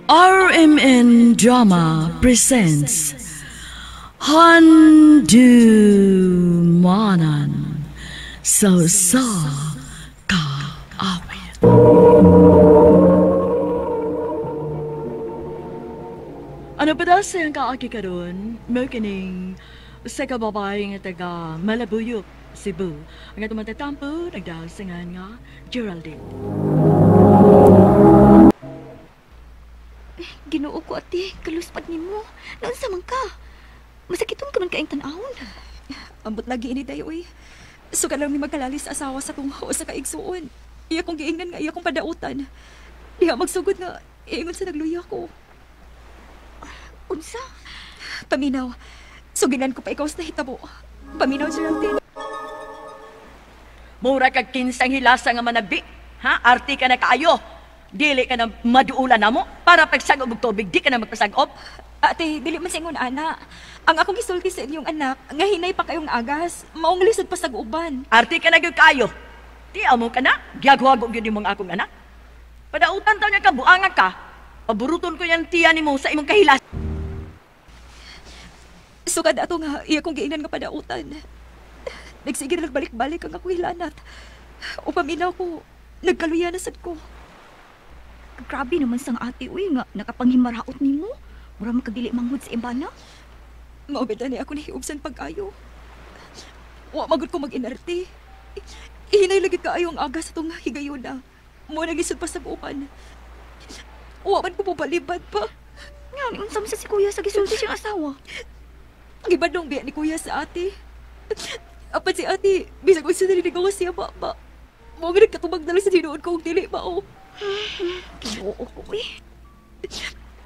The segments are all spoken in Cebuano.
RMN Drama presents Handumanan sa Usa Ka Awit. Ano pa daw siyang kaaki karon? Mao kining usa ka babae nga taga Malabuyok, Cebu. Ang atong matatampo nagdasingan nga Geraldine. Ginoo ko, ate, kaluspad nimo. Naunsa man ka? Masakiton ka man kaayong tan-awon. Ambot lagi ini day oy. Suka lang mi magkalali sa asawa sa tunghaw sa kaigsuon. Iya kong giingnan nga iya kong padautan. Diha magsugod nga iingon sa nagluya ko. Unsa? Paminaw. Sugilan ko pa ikaw sa nahitabo. Paminaw, Geraldine. Mura kag kinsang hilasa nga manabi. Ha? Arti ka na kaayo. Dili ka na maduulan na mo para pagsag-ob og tubig, di ka na magpasag-ob. Ate, dili man sa ingon ana. Ang akong gisulti sa inyong anak, nga hinay pa kayong agas, maong lisod pa sa uban. Arti ka na gyud kaayo. Ti amo ka na, giagwago gyud nimong akong anak. Padautan taw niya ka, buangan ka. Paburuton ko yan tiyan nimo sa imong kahilas. Sukad ato nga, iya kong giingnan nga padautan. Nagsige na nagbalik-balik ang akong hilanat. O paminaw ko, nagkaluya na sad ko. Grabe naman sang ate, uy, nga nakapanghimaraot nimo. Mura man kag dili manghud sa imbana. Maubeda ni ako nahiubsan pag-ayo. Wa magud ko mag-inarte. Ihinay lagi kaayo ang aga sa tong higayuna. Mo naglisod pa sa uban. Wa man ko mobalibad pa. Nga, unsa man sa si kuya sa gisulti siyang asawa. Ang ibadlong biya ni kuya sa ate. Apan si ate, bisag unsa na niligaw siya ba. Mo nga nagkatubag na lang sa tinuod ko og dili ba o. Ginoo ko, eh.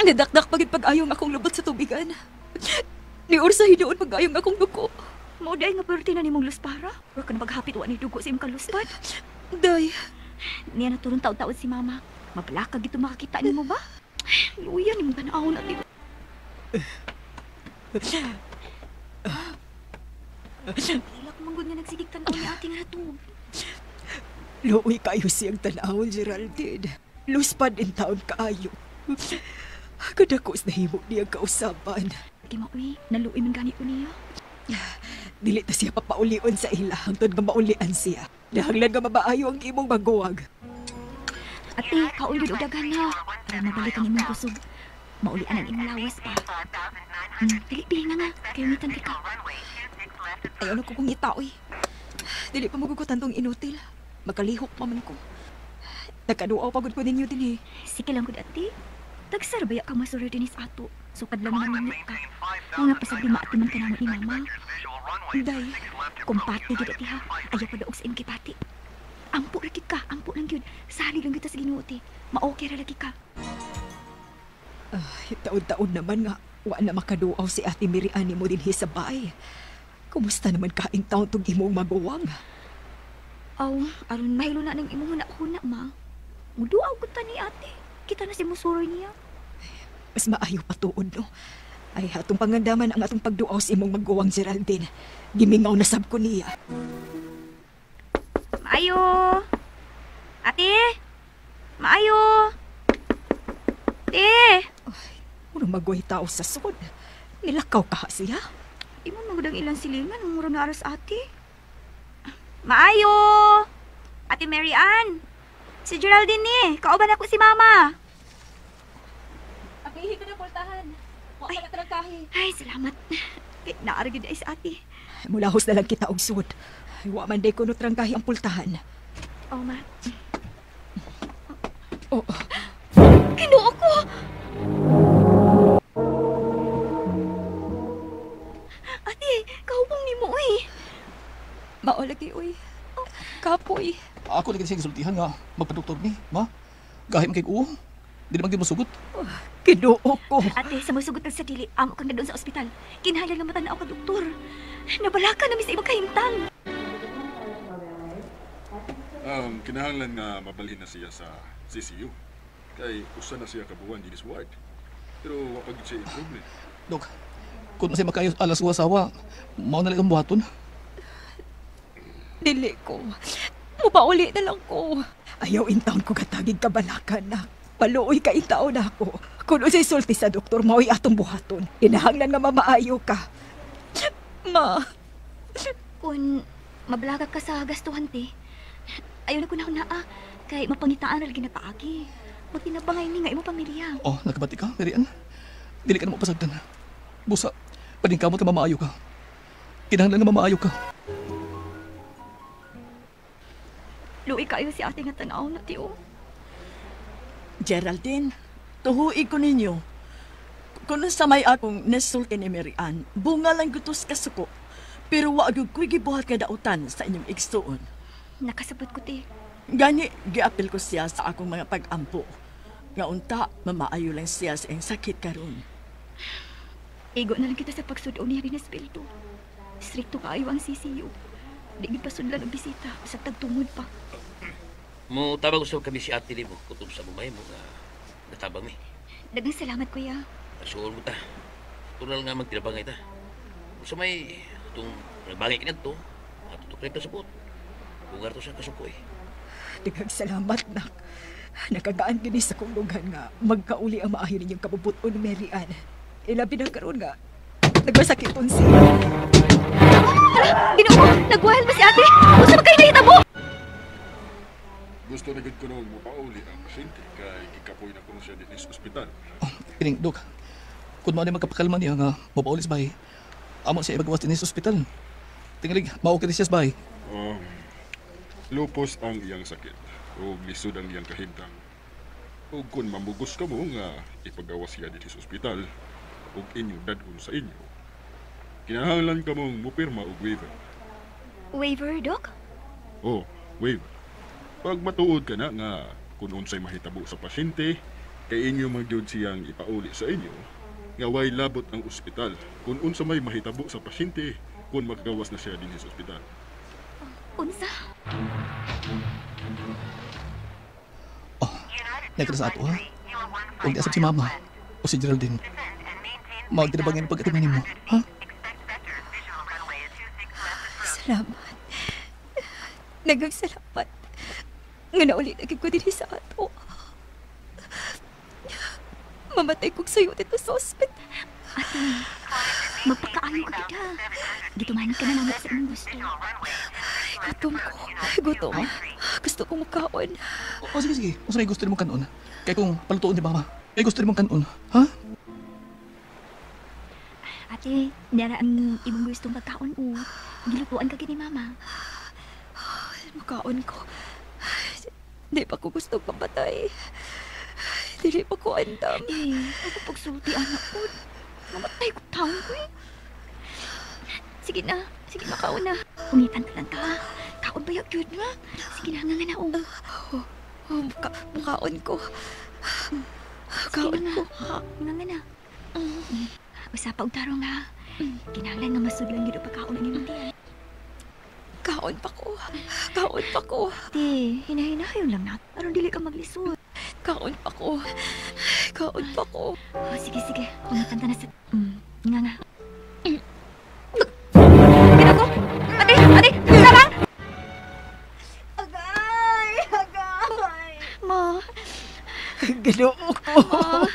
Nadakdak pagid pag-ayong akong lubot sa tubigan. Ni Ursa hinuon pag-ayong akong dugo. Mao day nga perti na nimong luspara. Ura ka na paghapit wa ni dugo sa imong kaluspad. Day, Niya na turong taud-taud si mama. Mabalaka gito makakita nimo ba? Luya nimong tan-awon ate. Ilak manggod nga nagsigig tan-aw ni ate nga natug. Luoy kayo siyang tan-awon, Geraldine. Luspad in taon kaayo. Kadako sa nahimo niya kausaban. Di ma, uy, naluoy man gani ko niya. Dili ta siya papaulion sa ila hangtod nga maulian siya. Nahanglan nga mabaayo ang imong maguwag. Ate, kaon gyud og daghan ha. Para mabalik ang imong kusog. Maulian ang imong lawas pa. Dili pili na nga, kayo ngitan ka. Ayaw na ko kong ngita, uy. Dili pa magugutan tong inutil. Magkalihok pa man ko. Nagkaduaw pagod ko ninyo din eh. Sige lang gud ate. Tagsar baya ka masuroy din sa ato. Sukad lang naman ninyo ka. Mga pasag di maati man ka namo ni mama. Day, Kumpati gid ate ha. Ayaw pa daog sa imong kipati. Ampo ra gid ka, ampo lang gyud. Salig lang gyud ta sa Ginoo ate. Ma-okay ra lagi ka. Ay, taon-taon naman nga wa na makaduaw si Ate Mary Ann mo dinhi sa bahay. Kumusta naman kaing taon tong imong maguwang? Aw, aron mahilo na ng imong huna-huna, ma. Muduaw ko ta ni ate. Kita na si musuroy niya. Mas maayo patuod, no? Ay, atong pangandaman ang atong pagduaw sa imong maguwang, Geraldine. Gimingaw na sab ko niya. Maayo! Ate! Maayo! Ate! Murang magway tao sa sod. Nilakaw ka siya. Imo magud ang ilang silingan, mura na aras ate. Maayo! Ate Mary Ann! Si Geraldine ni, kauban ako si Mama. Akihi ka na pultahan. Wa ka na trangkahi. Ay, salamat. Kay naara gyud ay sa ate. Mulahos na lang kita og sud. Ay, wa man day kuno trangkahi ang pultahan. Oh, ma. Oh, Ginoo ko! Ate, kahubong nimo oy. Mao lagi oy. Kapoy. Ako lagi siya gisultihan nga magpadoktor ni, ma. Gahi man kay uo. Dili man gyud mosugot. Ginoo ko. Ate, sa mosugot sa dili, amo kang na doon sa ospital. Kinahanglan nga matan-aw ka doktor. Nabalaka na mi sa imong kahimtang. Kinahanglan nga mabalhin na siya sa CCU. Kay usa na siya kabuan dinhi sa ward. Pero wa pa gid siya improvement. Dok, kung masay makayo alas uwa sawa, mao na lang itong buhaton. Dili ko. Mupauli na lang ko. Ayaw in town ko katagig kabalakan na. Paluoy ka intaon ako. Kung unsay sulti sa doktor, mao'y atong buhaton. Kinahanglan nga mamaayo ka. Ma. Kung mablaga ka sa gastuhan, te, ayaw na ko na naa. Kay mapangitaan na lagi na paagi. Magtinabangay ni nga imo pamilya. Oh, nakabati ka, Mary Ann. Dili ka na mapasagdan. Busa, paningkamot ka mamaayo ka. Kinahanglan nga mamaayo ka. Luwi kayo si ate nga tanaw na, tiyo. Geraldine, tuhuig ko ninyo. Kung sa may akong nasulti ni Mary Ann, bunga lang gutos kasuko. Pero wa gyud ko'y gibuhat nga dautan sa inyong igsuon. Nakasabot ko, te. Gani, giapil ko siya sa akong mga pag-ampo. Nga unta, mamaayo lang siya sa iyang sakit karon. Igo na lang kita sa pagsudo niya rin espiritu. Strikto kaayo ang CCU. Di gid pasudlan og bisita, sa tagtungod pa. Mo tabang usab kami si ate nimo kutob sa bumay mo nga natabang mi. Daghang salamat, kuya. Suol mo ta. Tunal nga magtinabangay ta. Usa may itong nagbangay kinadto, atutok rin ta sa buot. Bungar to sa kasuko eh. Daghang salamat, nak. Nakagaan gini sa kong dughan nga magkauli ang maayo ninyong kabubuton, Mary Ann. Ilabi na karon nga nagmasakiton siya. Hala, Ginoo, nagwahal ba si ate? Unsa ba kayo nahitabo? Gusto na gid ko noong mopauli ang pasyente kay gikapoy na kuno siya dinhi sa ospital. Oh, kining, Dok. Kung mao ni magkapakalma niya nga mopauli sa bahay, amo siya ipagawas dinhi sa ospital. Tingalig, mao kini siya sa bahay. Lupos ang iyang sakit ug lisod ang iyang kahimtang. Ug kung mamugos kamo nga ipagawas siya dinhi sa ospital ug inyong dad-on sa inyo, kinahanglan kamong mupirma og waiver. Waiver, Dok? Oh, waiver. Pag matuod ka na nga kung unsay mahitabo sa pasyente, kay inyo man gyud siyang ipauli sa inyo, nga way labot ang ospital kung unsa may mahitabo sa pasyente kung makagawas na siya dinhi sa ospital. Unsa? Oh, nakita sa ato ha? Huwag di asap si Mama o si Geraldine. Magtinabangin pag-atiman nimo, ha? Salamat. Nagang salamat. Nga nauli na ko din sa ato. Mamatay kong sayo dito sa ospital. Ate, magpakaayo ka kita. Gitumanan ka na naman sa imong gusto. Ay, gutom ko. Gutom. Gusto kong mukaon. O, sige, sige. Kung saan gusto mong kanon? Kaya kung palutuon ni Mama, kaya gusto mong kanon, ha? Ate, nara ang imong gustong pagkaon o. Gilutuan ka gini, Mama. Mukaon ko. Di pa ko gusto papatay. Dili pa ko andam. Eh, ako pagsulti, anak ko. Mamatay ko taon ko eh. Sige na, sige na, kaon na. Ungitan ka lang ka. Kaon ba yung yun, ma? Sige na, nga na, oh. Oh, mukaon ko. Kaon ko. Nga nga na. Usapa og tarong ha. Kinahanglan nga masudlan gyud og pagkaon ang imong tiyan. Kaon pa ko. Kaon pa ko. Te, hinahinayon lang na. Aron dili ka maglisod. Kaon pa ko. Kaon pa ko. Oh, sige, sige. Pangitan ta na sa... Nga nga. Ginoo! Ate! Ate! Tabang! Agay! Agay! Ma! Ginoo ko. Ma!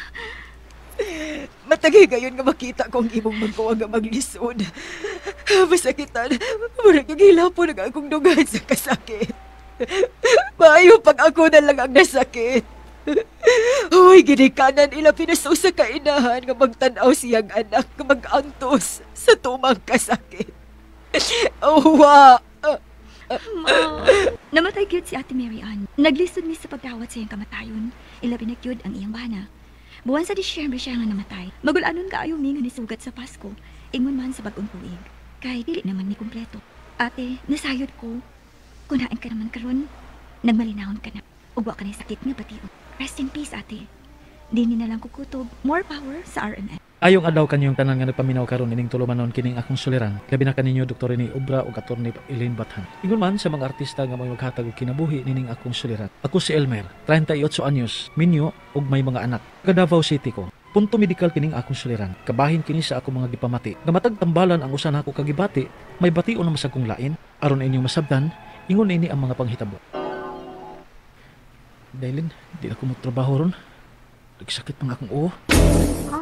Matagay gayon nga makita ko ang imong magkuha nga maglisod. Masakitan, murag yung hilapon ang akong dugan sa kasakit. Maayo pag ako na lang ang nasakit. Uy, ginikanan ila pinasaw sa kainahan nga magtanaw siyang anak nga mag-antos sa tumang kasakit. Uwa! Ma! Namatay gyud si Ate Mary Ann. Naglisod mi sa pagdawat sa iyang kamatayon. Ilabi na gyud ang iyang bana. Buwan sa Disyembre siya nga namatay. Magulanon kaayo mi nga nisugat sa Pasko. Ingon man sa bag-ong tuig. Kay dili naman ni kumpleto. Ate, nasayod ko. Kunain ka naman karon. Nagmalinahon ka na. Ugwa ka na sakit nga bation. Rest in peace, ate. Dini na lang kukutob. More power sa RMN. Ayong adlaw kanyong tanan nga nagpaminaw karon ining tulumanon kining akong suliran. Labi na kaninyo Dr. Rene Obra ug Attorney Elaine Bathan. Ingon man sa mga artista nga may maghatag og kinabuhi nining akong suliran. Ako si Elmer, 38 anyos, minyo ug may mga anak. Taga Davao City ko. Punto medikal kining akong suliran. Kabahin kini sa akong mga gipamati. Nga matag tambalan ang usa nako kagibati, may bation na masag kong lain. Aron inyong masabtan, ingon ini ang mga panghitabo. Dailin, di ako motrabaho ron. Nagsakit pa nga akong uo. Ha?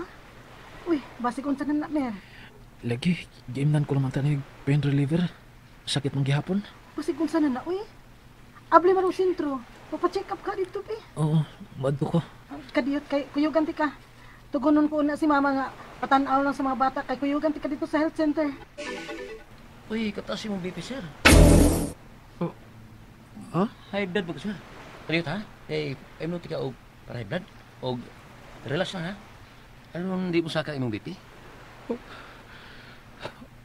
Uy, basig unsa na na, Mer. Lagi, giimnan ko naman tayo pain reliever. Sakit mong gihapon. Basig unsa na na, uy. Abli man og sentro. Papa-check up ka dito, be. Oo, maadto ko. Kadiyot kay kuyugan ti ka. Tugunon ko na si mama nga patan-aw lang sa mga bata kay kuyugan ti ka dito sa health center. Uy, kataas imong BP, sir. Oh. Ha? High blood ba ka, sir? Kadiyot, ha? Kay, ay mo ka og para high blood? Og relax lang, ha? Ano di mo saka imong BP?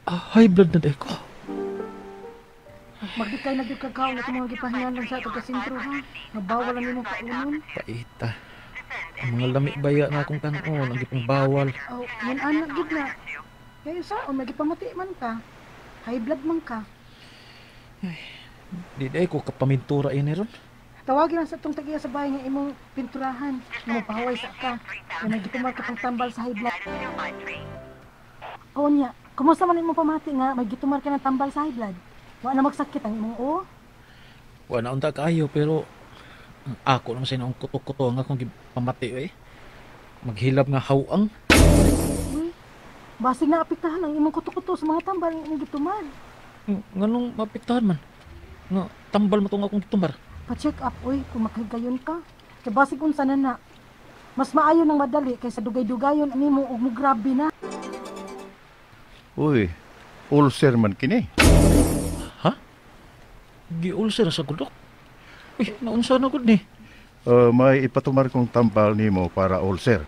Ah, high blood na day ko. Magdikay na gyud kag kaon at mga gipahingan lang sa taga sentro ha. Nga bawal ang imong kaunon. Paita. Ang mga lami baya na akong kanon, ang gipang bawal. Oh, mun anak gyud na. Kay usa o magipamati man ka. High blood man ka. Di day ko kapamintura ini ron. Tawagin lang sa itong tagiya sa bahay nga imong pinturahan nga mapahaway sa ka. Kay may gitumar ka pang tambal sa high blood. Oo niya, kumusta man imong pamati nga may gitumar ka ng tambal sa high blood? Wa na magsakit ang imong uo? Wa na unta kaayo pero ang ako naman sa inoong kuto-kuto ang akong gipamati eh. Maghilab nga hawang. Uy, basig na apektahan ang imong kuto-kuto sa mga tambal nga imong gitumar. Nganong maapektahan man? Nga tambal mo tong akong gitumar. Pa-check up uy kung makahigayon ka. Kay basig unsa na na. Mas maayo nang madali kaysa dugay-dugayon animo ug mugrabe na. Uy, ulcer man kini. Ha? Gi-ulcer sa gudok? Uy, naunsa na gud ni? May ipatumar kong tambal nimo para ulcer.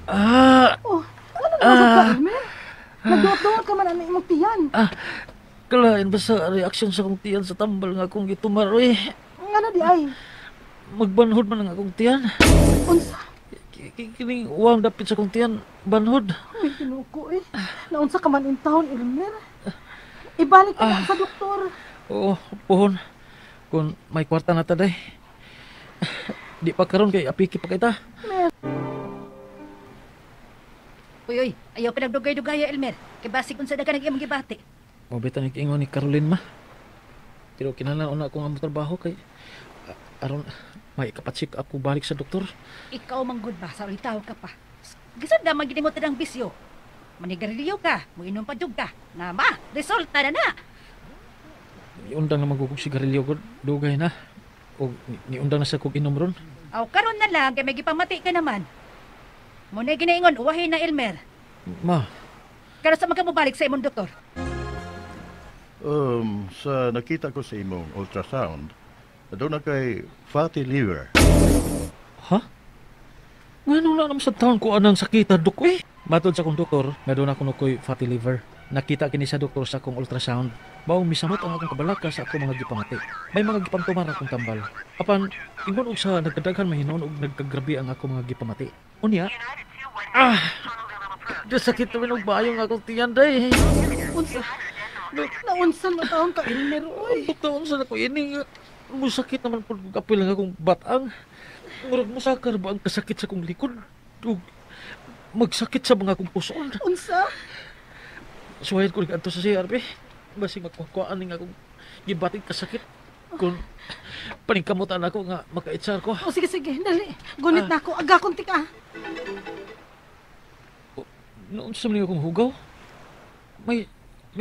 Ah, Oh, ano na sa ka, Elmer? Nagduot-duot ka man ang imong tiyan. Kalain ba sa reaksyon sa akong tiyan sa tambal nga akong gitumar, uy. Ngano di ay? Magbanhod man ang akong tiyan. Unsa? Kining uwang dapit sa akong tiyan, banhod. Uy, Ginoo ko eh. Naunsa ka man in town, Elmer? Ibalik ka na sa doktor. Oo, puhon. Kung may kwarta na ta day. Di pa karon kay apiki pa kita. Uy, uy, ayaw pinagdugay-dugay, Elmer. Kay basig unsa na ka nang imong gibati. Mabita ni ingon ni Caroline ma. Pero kinahanglan una akong among trabaho kay aron may kapatsik ako balik sa doktor. Ikaw man gud ba sa ulitaw ka pa. Gisod na man gid mo tanang bisyo. Manigarilyo ka, muinom pa jud ka. Na ma, resulta na na. Niundang na magugog sigarilyo gud dugay na. O niundang na sa kog inom ron. Aw karon na lang kay may gipamati ka naman. Mo na ginaingon uwahin na Elmer. Ma, Karon sa magkamubalik sa imong doktor. Sa nakita ko sa imong ultrasound, doon na kay fatty liver. Ha? Ngano na naman sa taon ko anang sakita, dok eh? Matod sa akong doktor, nga doon ako nukoy fatty liver. Nakita kini sa doktor sa akong ultrasound. Maong misamot ang akong kabalaka sa akong mga gipamati. May mga gipangtumar akong tambal. Apan, ingon og sa nagkadaghan mahinon og nagkagrabi ang akong mga gipamati. Unya, ah! Diyos sakit naman og bayo nga akong tiyan day. Unsa? Naunsa man taon ka, Elmer, uy. Doktor, unsa na ko ini? Musakit naman po kung kapil ang akong batang. Murag musakar ba ang kasakit sa akong likod? Ug magsakit sa mga akong pusoon. Unsa? Suwayan ko nag-adto sa CRB. Basig magkukuhaan ning akong gibating kasakit. Kung paningkamutan ako nga makaitsar ko. O sige, sige, dali. Gunit na ako. Aga kunti ka. Noon sa mga akong hugaw, may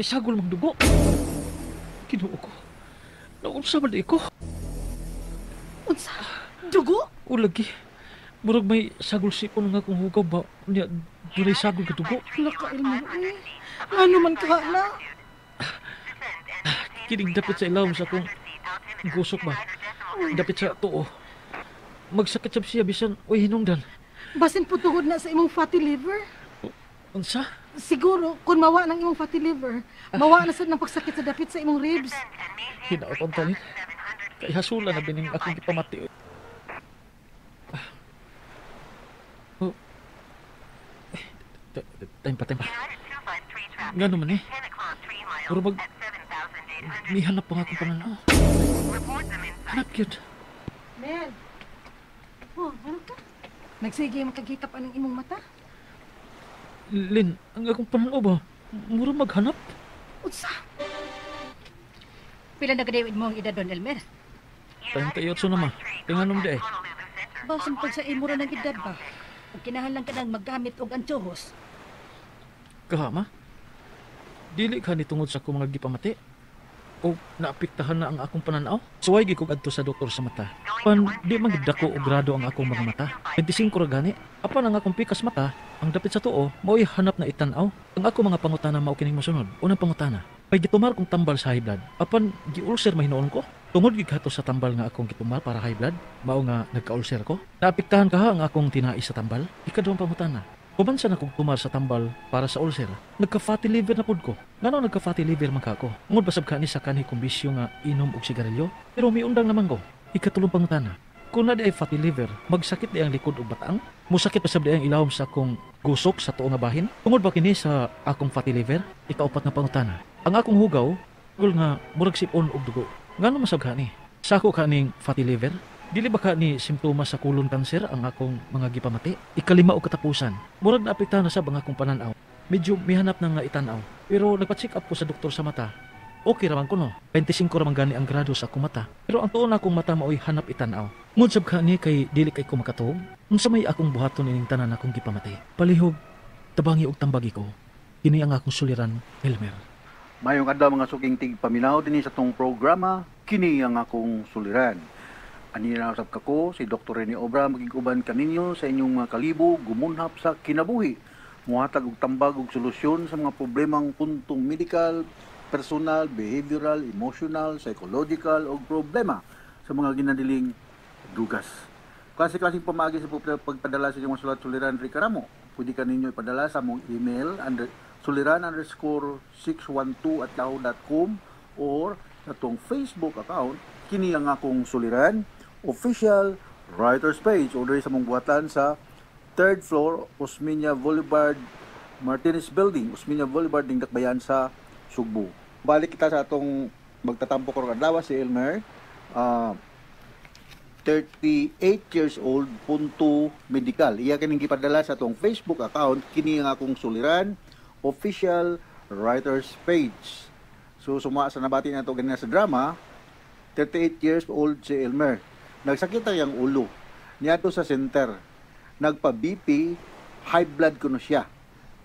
sagol mang dugo. Ginoo ko. Noon sa man ko. Unsa? Dugo? O lagi. Murag may sagol sipon nga akong hugaw ba? Niya, dunay sagol ka dugo. Hala ka, Elmer, uy. Ngano man ka na? Kining dapit sa ilawom sa akong gusok ba? Dapit sa tuo. Magsakit sab siya bisan oy hinungdan. Basin po tungod na sa imong fatty liver. Unsa? Siguro, kung mawa ng imong fatty liver, mawa na sad ng pagsakit sa dapit sa imong ribs. Hinaot ang tanin. Kay hasula na bining akong gipamati. Ah. Oh. Eh, time pa, time pa. Ngano man eh. Pero mag... Mihanap pa nga akong pananaw. Hanap yun. Mel! Oh, ano ka? Nagsige makagikap anang imong mata? Lin, ang akong pananaw ba? Mura maghanap. Unsa? Pila na gani mo ang edad don, Elmer? 38 na ma. Tinganom di eh. Basan pag sa imo ra ng edad ba? Ug kinahanglan ka nang maggamit og antsuhos. Kahama? Dili ka ni tungod sa akong mga gipamati? O naapektahan na ang akong pananaw? Suway gid kog adto sa doktor sa mata. Pan di man gid dako og grado ang akong mga mata. 25 ra gani. Apan ang akong pikas mata, ang dapit sa tuo, mao'y hanap na itan-aw. Ang ako mga pangutana mao kining mosunod. Unang pangutana, may gitumar kong tambal sa high blood. Apan gi-ulcer mahinuon ko. Tungod gid kato sa tambal nga akong gitumar para high blood, mao nga nagka-ulcer ko. Naapektahan kaha ang akong tinai sa tambal? Ikaduhang pangutana, human sa nakong tumar sa tambal para sa ulcer, nagka-fatty liver na pud ko. Ngano nagka-fatty liver man ka ako? Ngod basab ka ni sa kanhi kong bisyo nga inom og sigarilyo? Pero miundang naman ko. Ikatulong pangutana, kung na di ay fatty liver, magsakit di ang likod og bataang? Musakit basab di ang ilawom sa akong gusok sa tuo nga bahin? Tungod ba kini sa akong fatty liver? Ikaupat nga pangutana, ang akong hugaw, gul nga murag sipon og dugo. Ngano masab ka ni? Sako ka ning fatty liver? Dili ba ka ni simptomas sa colon cancer ang akong mga gipamati? Ikalima og katapusan, murag naapektahan na sab ang akong pananaw. Medyo mihanap na nga itan-aw. Pero nagpa-check up ko sa doktor sa mata. Okay raman ko no. 25 raman gani ang grado sa akong mata. Pero ang tuon akong mata maoy hanap itan-aw. Ngun sab ka ni kay dili kay ko makatuog. Unsa may akong buhaton ining tanan akong gipamati? Palihog, tabangi og tambagi ko. Kini ang akong suliran, Elmer. Mayong adlaw mga suking tigpaminaw dinhi sa tong programa, kini ang akong suliran. Ani na usab kako si Dr. Rene Obra magig-uban kaninyo sa inyong mga kalibo gumunhap sa kinabuhi. Muhatag og tambag og solusyon sa mga problemang puntong medical, personal, behavioral, emotional, psychological og problema sa mga ginadiling dugas. Klase-klaseng pamaagi sa pagpadala sa inyong sulat suliran diri karamo. Pwede ka ninyo ipadala sa among email under suliran_612@yahoo.com or sa atong Facebook account kini ang akong suliran official writers page o diri sa mong buhatan sa 3rd floor Osmeña Boulevard Martinez Building, Osmeña Boulevard ning Dakbayan sa Sugbo. Balik kita sa atong magtatampo karong adlaw si Elmer, 38 years old, punto medical. Iya kining gipadala sa atong Facebook account kini ang akong suliran official writers page. So suma sa nabati nato ganina sa drama, 38 years old si Elmer. Nagsakit ang iyang ulo. Niadto sa center. Nagpa-BP, high blood kuno siya.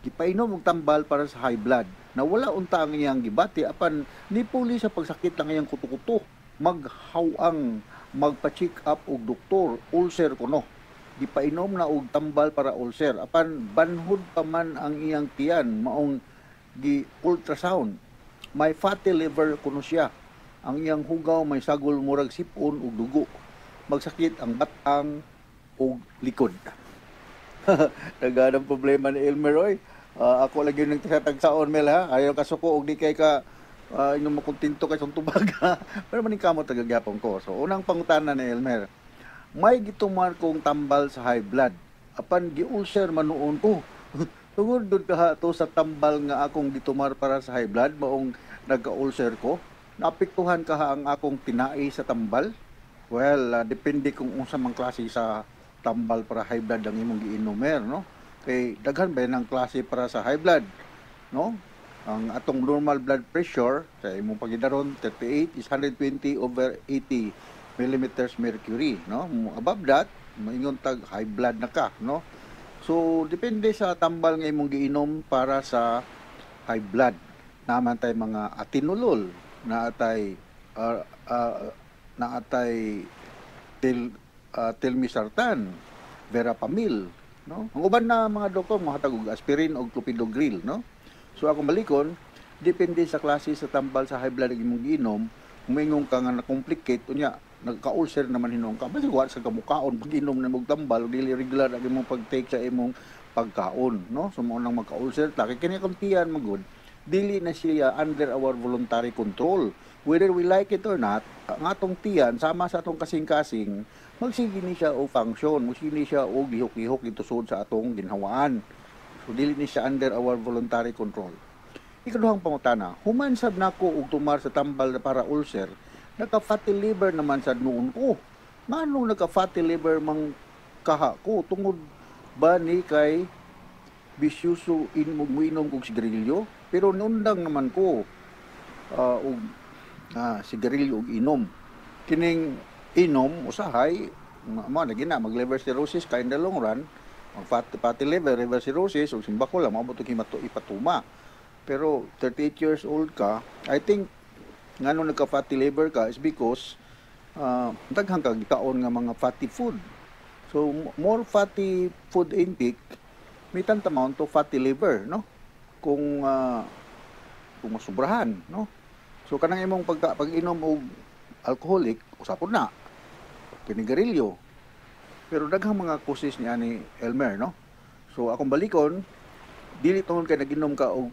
Gipainom og tambal para sa high blood. Nawala unta ang iyang gibati apan nipuli sa pagsakit lang iyang kuto-kuto. Maghawang magpa-check up og doktor, ulcer kuno. Gipainom na og tambal para ulcer apan banhod pa man ang iyang tiyan maong gi ultrasound. May fatty liver kuno siya. Ang iyang hugaw may sagol murag sipon og dugo. Magsakit ang batang og likod. Naghanang problema ni Elmer oy. Ako lagi yung nagtagsaon Mel ha. Ayaw kasuko og di kay ka inyong makontento kay sa tubag. Pero maning kamot tagagyapon ko. So unang pangutana ni Elmer. May gitumar kong tambal sa high blood. Apan gi-ulcer man noon ko. Tungod dud ka to sa tambal nga akong gitumar para sa high blood maong nagka-ulcer ko. Naapektuhan ka ha ang akong tinai sa tambal? Well, depende kung unsa mang klase sa tambal para high blood ang imong giinom, no? Kay daghan ba ang klase para sa high blood, no? Ang atong normal blood pressure sa imong pagidaron 38 is 120/80 millimeters mercury, no? Above that, maingon tag high blood na ka, no? So depende sa tambal nga imong giinom para sa high blood. Naman tay mga atenolol, naatay naatay telmisartan, verapamil, no? Ang uban na mga doktor mohatag og aspirin og clopidogrel, no? So ako malikon, depende sa klase sa tambal sa high blood ang imong giinom. Kung ka nga na-complicate unya nagka-ulcer naman hinuon ka, basta wa sa kamukaon pag-inom na mong tambal, dili regular ang imong pag-take sa imong pagkaon, no? So mao nang magka-ulcer ta kay kini akong tiyan magud dili na siya under our voluntary control. Whether we like it or not, ang atong tiyan sama sa atong kasing-kasing magsige ni siya og function, magsige ni siya og lihok-lihok itusod sa atong ginhawaan. So dili ni siya under our voluntary control. Ikaduhang pangutana, human sad nako og tumar sa tambal para ulcer, nagka-fatty liver naman sad noon ko. Nganong nagka-fatty liver mang kaha ko? Tungod ba ni kay bisyuso muinom kog sigarilyo? Pero nundang naman ko og sigarilyo og inom. Kining inom usahay Mo lagi na mag liver cirrhosis ka in the long run, mag fatty liver, liver cirrhosis ug simbako lang maabot og himato ipatuma. Pero 38 years old ka, I think ngano nagka fatty liver ka is because daghan kag gikaon nga mga fatty food. So more fatty food intake may tantamount to fatty liver, no? Kung masubrahan, no? So kanang imong pagka pag-inom og alcoholic, usapon na. Pinigarilyo. Pero daghang mga causes niya ni Elmer, no? So akong balikon, dili tungod kay nag-inom ka og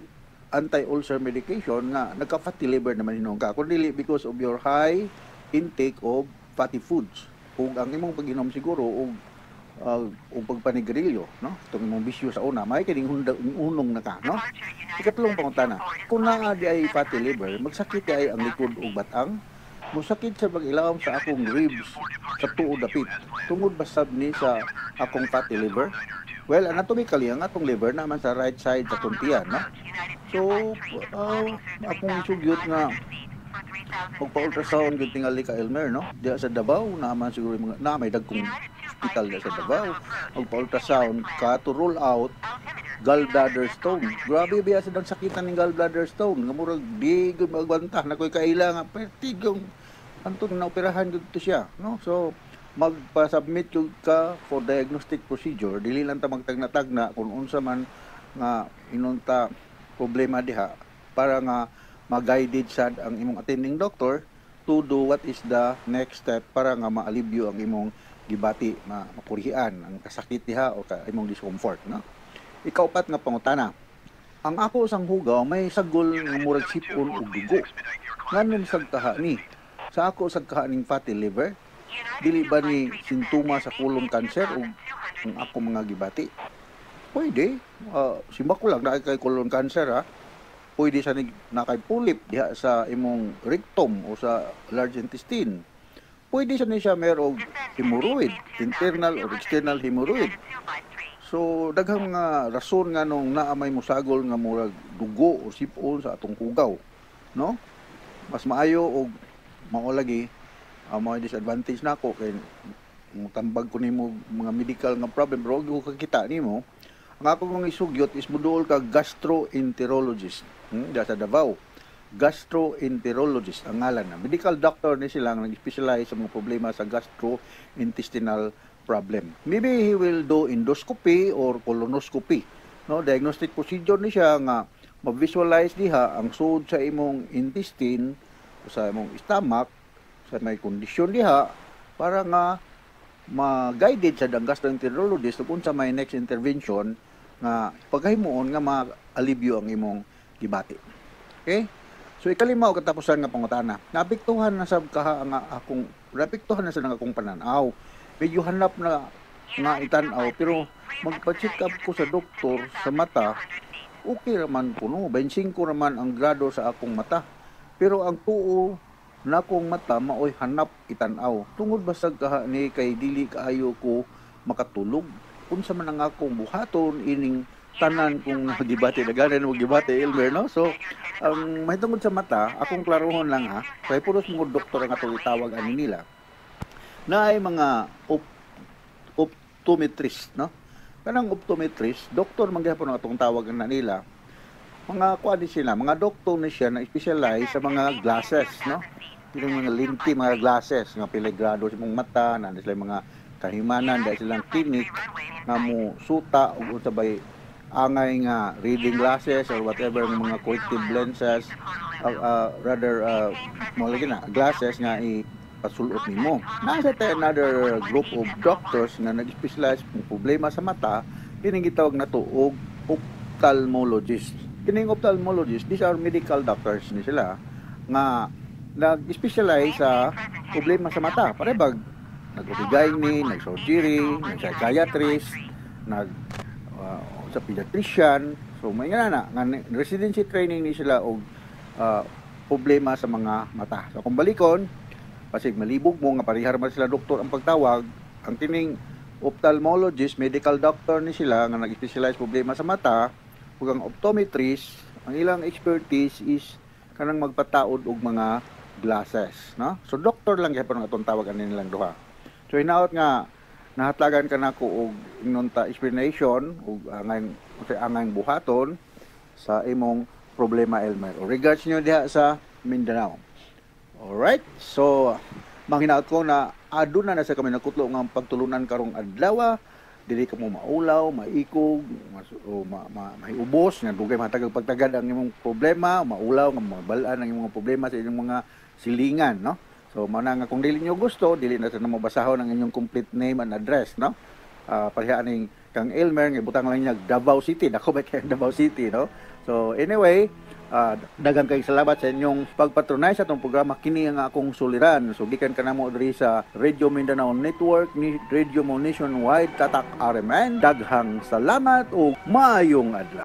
anti-ulcer medication nga nagka-fatty liver naman hinuon ka. Kun dili because of your high intake of fatty foods. Ug ang imong pag-inom siguro og pagpanigarilyo, no? Itong imong bisyo sa una, may kining unong na ka, no? Ikatlong pangutana, kung naa di ay fatty liver, magsakit di ay ang likod ug batang? Musakit sa pag-ilawom sa akong ribs sa tuo dapit. Tungod ba sab ni sa akong fatty liver? Well, anatomically, ang atong liver naman sa right side sa tuntian, no? So, akong isugyot nga pagpa-ultrasound gyud tingali ka, Elmer, no? Diha sa Davao, naman siguro yung mga, na may dagkong hospital diha sa Davao. Magpa-ultrasound ka to rule out gallbladder stone. Grabe biya sa dang sakitan ng gallbladder stone. Nga murag di gyud magwanta na ko'y kaila nga pertig yung anton na operahan gyud to siya, no? So magpa-submit gyud ka for diagnostic procedure, dili lang ta magtagna-tagna kung unsa man nga inunta problema diha para nga ma-guided sad ang imong attending doctor to do what is the next step para nga maalibyo ang imong gibati, makurihian ang kasakit diha o ka imong discomfort, no? Ikaupat nga pangutana. Ang ako sang hugaw may sagol nga murag sipon og dugo. Nganong sagkaha ni? Sa ako sagkaha ning fatty liver? Dili ba ni sintoma sa colon cancer o ang ako mga gibati? Pwede. Simba ko lang na kay colon cancer, ha. Pwede sa na kay polyp diha sa imong rectum o sa large intestine. Pwede sa ni siya merong hemorrhoid, internal or external hemorrhoid. So daghang mga rason nga nung naa may musagol nga murag dugo o sipon sa atong hugaw, no? Mas maayo og mao lagi ang mga disadvantage nako kay mutambag ko nimo mga medical nga problem pero og ko kakita nimo. Ang ako mga isugyot is muduol ka gastroenterologist, diha sa Davao. Gastroenterologist ang ngalan na. Medical doctor ni sila ang nag-specialize sa mga problema sa gastrointestinal problem. Maybe he will do endoscopy or colonoscopy. No, diagnostic procedure ni siya nga ma-visualize diha ang sud sa imong intestine o sa imong stomach sa may kondisyon diha para nga ma-guided sa ang gastroenterologist kung sa may next intervention nga paghimuon nga maalibyo ang imong gibati. Okay? So ikalima o katapusan nga pangutana. Naapektuhan na sab kaha nga akong naapektuhan na sa akong pananaw. Medyo hanap na nga itan-aw pero magpa-check up ko sa doktor sa mata, okay raman kuno. 25 raman ang grado sa akong mata. Pero ang tuo nakong mata maoy hanap itan-aw. Tungod basag kaha ni kay dili kaayo ko makatulog. Unsa man ang akong buhaton ining tanan kong gibati, nagana mo gibati, Elmer, no? So ang mahitungod sa mata, akong klarohon lang ha, kay puros mga doktor ang atong itawag ani nila na ay mga optometrist, no? Kanang optometrist, doktor man gyapon ang atong tawag na nila. Mga kuan ni sila, mga doktor ni siya na specialize sa mga glasses, no? Yung mga linti, mga glasses nga pila grado sa imong mata, na sila mga kahimanan, dahil silang clinic nga mo suta ug unsa bay angay nga reading glasses or whatever nga mga corrective lenses, rather mo lagi na glasses nga ipasulot nimo. Nasa tayo another group of doctors nga nag-specialize ng problema sa mata, kining gitawag nato og ophthalmologist. Kining ophthalmologist, these are medical doctors ni sila nga nag-specialize sa problema sa mata. Parebag nag-OB-GYN, nag-surgery, nag-psychiatrist, nag sa pediatrician. So may nga na nga residency training ni sila og problema sa mga mata. So kung balikon, pasig malibog mo nga parehar man sila doktor ang pagtawag, ang kining ophthalmologist, medical doctor ni sila nga nag-specialize problema sa mata, ug ang optometrist, ang ilang expertise is kanang magpataod og mga glasses, no? So doctor lang gyapon ang atong tawag ani nilang duha. So So hinaot nga nahatagan ka nako og ingnon ta explanation ug angay angay buhaton sa imong problema, Elmer. O regards niyo diha sa Mindanao. Alright? So manghinaot ko na aduna na sa kami nakutlo nga pagtulunan karong adlaw, dili ka mo maulaw, maikog, mas, o mahiubos nga dugay matagag pagtagad ang imong problema, maulaw nga mabal-an ang imong problema sa inyong mga silingan, no? So mao na nga kung dili niyo gusto, dili na sa namo basahon ang inyong complete name and address, no? Pareha aning kang Elmer nga ibutang lang niya Davao City, dako ba kay Davao City, no? So anyway, daghang kay salamat sa inyong pagpatronize sa atong programa, kini ang akong suliran. So gikan kanamo diri sa Radio Mindanao Network ni Radio Mo Nationwide, Tatak RMN. Daghang salamat ug maayong adlaw.